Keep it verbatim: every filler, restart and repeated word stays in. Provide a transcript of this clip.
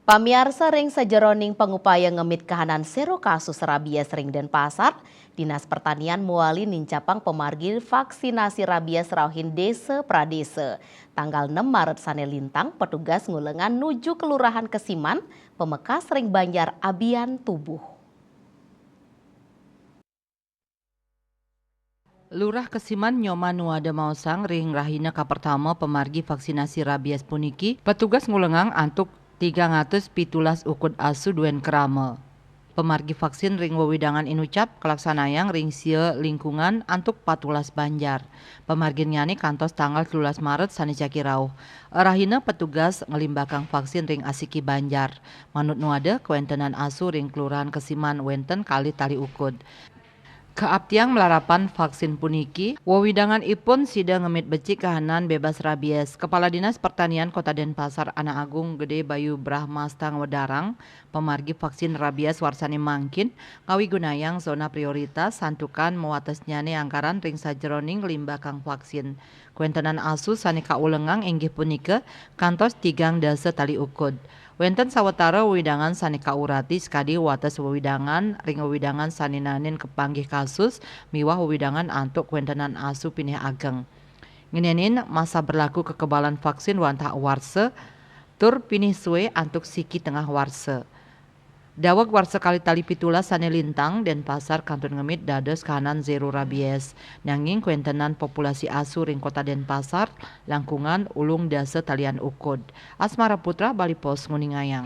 Pamiarsa, ring sajeroning pangupaya ngemit kahanan sero kasus rabies ring Denpasar, Dinas Pertanian mawali nincapang pamargi vaksinasi rabies rauhin desa pradesa. Tanggal enam Maret sane lintang, petugas ngulengang nuju Kelurahan Kesiman, pamekas ring Banjar Abian Tubuh. Lurah Kesiman Nyoman Nuada maosang ring rahina kapertama pamargi vaksinasi rabies puniki, petugas ngulengang antuk tigang atus pitulas ukud asu duen krama. Pamargi vaksin ring wewidangan inucap kalaksanayang ring sia lingkungan antuk patulas banjar. Pamarginnyane kantos tanggal telulas Maret sane jagi rauh. Rahina petugas nglimbakang vaksin ring asiki banjar. Manut Nuada, kawentenan asu ring Kelurahan Kesiman wenten kalih tali ukud. Kaaptiang malarapan vaksin puniki, wewidanganipun sida ngemit becik kahanan bebas rabies. Kepala Dinas Pertanian Kota Denpasar, Anak Agung Gede Bayu Brahmasta ngwedarang, pamargi vaksin rabies warsane mangkin ngawigunayang zona prioritas santukan mawatesnyane anggaran ring sajeroning nglimbakang vaksin. Kawentenan asu sane kaulengang inggih punika kantos tigang dasa tali ukud. Wenten sawatara wewidangan sane kaurati sakadi wates wewidangan ring wewidangan sane naenin kapanggih kasus miwah wewidangan antuk kawentenan asu pinih ageng. Ngenenin masa berlaku kekebalan vaksin wantah warsa tur pinih sue antuk siki tengah warsa. Daweg warsa kalih tali pitulas sane lintang, Denpasar kantun ngemit dados kahanan zero rabies. Nanging kawentenan populasi asu ring Kota Denpasar langkungan ulung dasa talian ukud. Asmara Putra, Bali Post, nguningayang.